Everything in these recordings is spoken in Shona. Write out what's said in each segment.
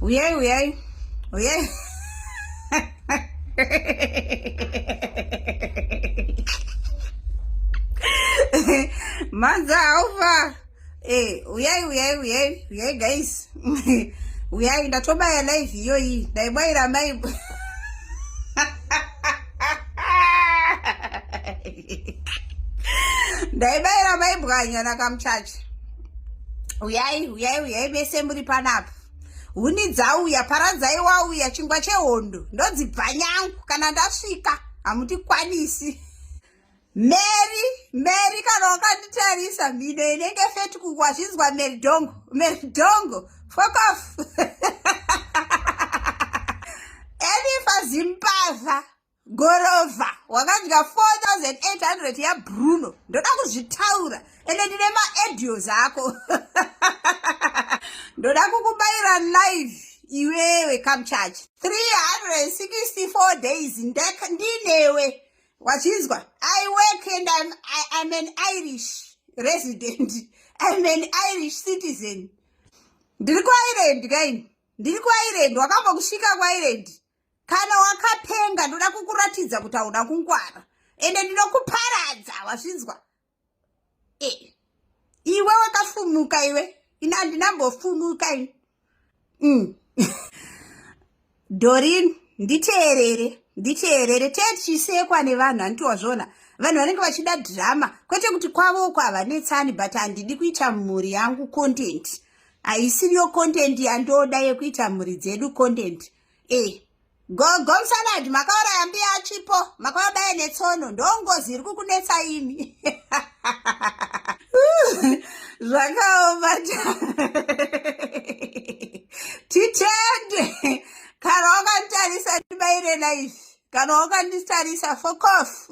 Uyai, uyai, uyai. Manza alfa. Eh, uyai, uyai, uyai, uyai guys. Uyai ndatobaya live iyoyi. Ndaibaira mai. Ndaibaira mai bwanya nakamuchacha. Uyai, uyai, uyai mese muri panapa. Huni dzauya, paradzai wauya, chingwa chehondo. Ndodzibva nyangu kana ndasvika hamutikwanisi. Mary, Mary kana wakanditarisa mhino inenge feti kukwazvinzwa Mary Dongo, Mary Dongo, fuck off. Elifa Zimbavha Gorovha wakadya 4800 yaBruno ndoda kuzvitaura ende ndine maedios ako ndoda kukubayira live iwewe kamuchacha 364 days ndinewe wachinzwa i work and I'm, I, I'm an irish resident I'm an irish citizen ndiri kuireland kaini ndiri kuireland wakambokusvika kuireland kana wakapenga ndoda kukuratidza kuti hauna kungwara ende ndinokuparadza wazvinzwa e iwe wakafumuka iwe ini handinambofumuka ini mm. Doreen nditeerere nditeerere tee tichisekwa nevanhu handiti wazviona vanhu vanenge vachida drama kwete kuti kwavo uko havanetsani but handidi kuita mhuri yangu content haisiriyo content yandoda yekuita mhuri dzedu content e gogo musalad makauraya mbuya achipo makavabaya netsono ndongozi iri kukunetsa imi zvakaoma titende kana wakanditarisa ndibaire life kana wakanditarisa fokof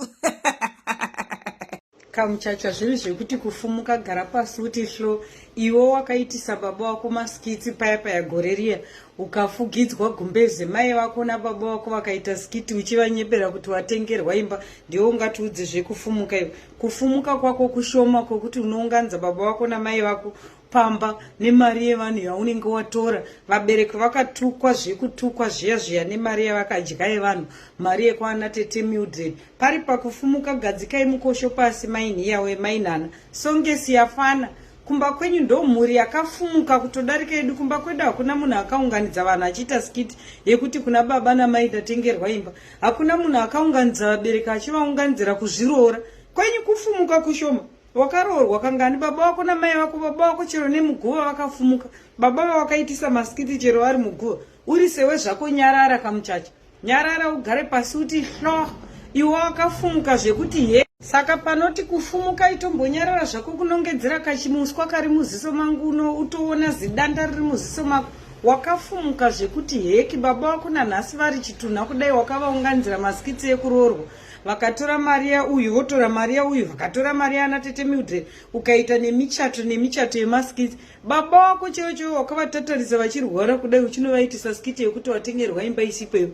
Kamuchacha zvinhu zvekuti kufumuka gara pasi uti hlo iwe wakaitisa baba wako maskitsi paya paya gore riya ukafugidzwa gumbeze mai vako nababa vako vakaita skiti uchivanyebera kuti watengerwa imba ndiwe ungatiudze zvekufumuka iwe kufumuka kwako kushoma kwekuti unounganidza baba vako namai vako pamba nemari yevanhu yaunenge watora vabereki vakatukwa zvekutukwa zviya zviya nemari yavakadya yevanhu mari yekwana tete Mildred pari pakufumuka gadzikai mukosho pasi mainhiyawe mainana songesi yafana kumba kwenyu ndo mhuri yakafumuka kutodarika yedu kumba kwedu hakuna munhu akaunganidza vanhu achiita skiti yekuti kuna baba namai ndatengerwa imba hakuna munhu akaunganidza vabereki achivaunganidzira kuzviroora kwenyu kufumuka kushoma wakaroorwa kangani baba wako namai vako baba wako chero nemuguva vakafumuka baba vawakaitisa maskiti chero vari muguva uri sewe zvako nyarara kamuchacha nyarara ugare pasi uti hlo iwe wakafumuka zvekuti he saka panoti kufumuka itombonyarara zvako kunongedzera kachimuswa kari muziso mangu uno utoona zidanda riri muziso mako wakafumuka zvekuti heki baba wako nanhasi vari chitunha kudai wakavaunganidzira maskitsi ekuroorwa vakatora mari yauyu votora mari yauyu vakatora mari yaana tete Mildred ukaita nemichato nemichato yemaskits baba wako chaivo chaivo wakavatatarisa vachirwara kudai uchinovaitisa skiti yekuti watengerwa imba isipo iwe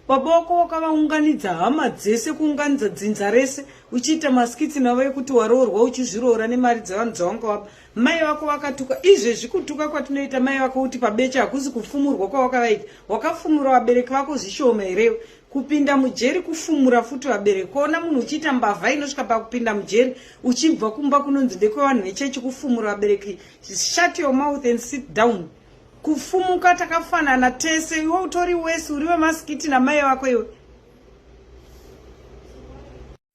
baba wako wakavaunganidza hama dzese kuunganidza dzinza rese uchiita maskitsi navo ekuti waroorwa uchizviroora nemari dzevanhu dzawanga wapa mai vako vakatuka izvezvi kutuka kwatinoita mai vako kuti pabeche hakusi kufumurwa kwawakavaita wakafumura vabereki vako zvishoma herewe Kupinda mujeri kufumura futi vabereki kuona munhu uchiita mbavha inosvika pakupinda mujeri uchibva kumba kunonzi ndekwevanhu vechechi kufumura vabereki shut your mouth and sit down kufumuka takafanana tese iwe utori wesi uri wemasikiti namai vako iwe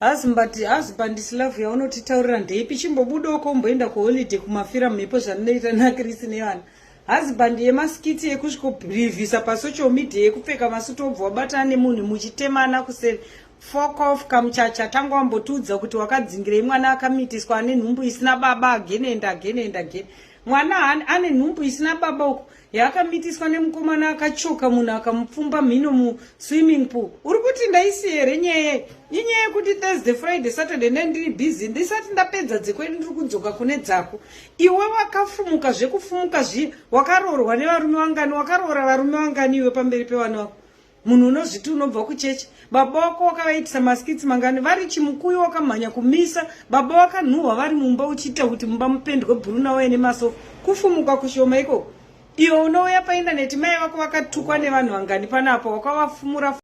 Husband, husband is love yaunotitaurira ndeipi chimbobuda uko umboenda kuholiday kumafira mhepo zvanoita naChris nevana husband yemaskiti yekusvikobhilivhisa pasocial media yekupfeka masuti obva wabatana nemunhu muchitemana kuseri fok off kamuchacha tanga wambotiudza kuti wakadzingirei mwana akamitiswa ane nhumbu isina baba again and again and again mwana ane nhumbu isina baba uko yaakamitiswa nemukomana akachoka munhu akamupfumba mhino muswimming pool uri kuti ndaisi here nyaya inyaya yekuti thursday friday saturday nde ndiri busy ndisati ndapedza dzekwedu ndiri kudzoka kune dzako iwe wakafumuka zvekufumuka zviye wakaroorwa nevarume vangani wakaroora varume vangani iwe pamberi pevana vako munhu unozviti unobva kuchechi baba wako wakavaitisa maskits mangani vari chimukuyu wakamhanya kumisa baba wakanhuhwa vari mumba uchiita kuti mumba mupendwe bhuruna waye nemasofa kufumuka kushoma ikoko Iwe unouya paindaneti, mai vako vakatukwa nevanhu vangani panapa, wakavafumura.